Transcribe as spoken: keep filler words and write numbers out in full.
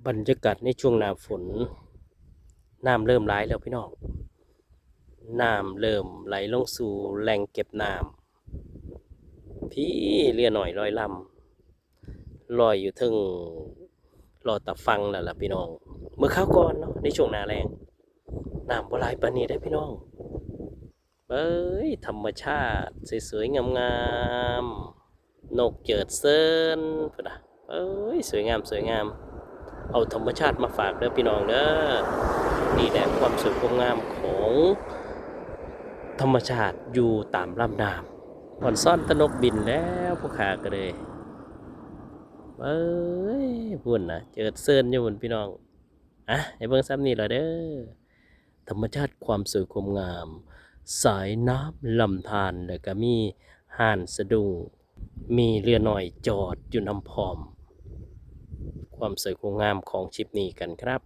บรรยากาศในช่วงหน้าฝน น้ำเริ่มหลายแล้วพี่น้อง น้ำเริ่มไหลลงสู่แหล่งเก็บน้ำ พี้เรือน้อยลอยลำ ลอยอยู่เทิงลอตาฝั่งแล้วล่ะพี่น้อง เมื่อคราวก่อนเนาะ ในช่วงหน้าแล้ง น้ำบ่หลายปานนี้เด้อพี่น้อง เอ้ย ธรรมชาติสวยๆงามๆ นกเจิดเซินพุ้นน่ะ เอ้ย สวยงามสวยงาม เอาธรรมชาติมาฝากเด้อพี่น้องเด้อ นี่แหละความสวยความงามของธรรมชาติอยู่ตามลำน้ำ อ่อนซ้อนตะนกบินแล้ว ผู้ขาก็เลย เอ้ย พุ้นน่ะ เจิดเซินอยู่พุ้นพี่น้อง อ่ะ ให้เบิ่งส่ำนี้ล่ะเด้อ ธรรมชาติความสวยความงาม สายน้ำลำธาร แล้วก็มีห่านสะดุ้ง มีเรือน้อยจอดอยู่นำพร้อม ความสวยความงามของทริปนี้กันครับ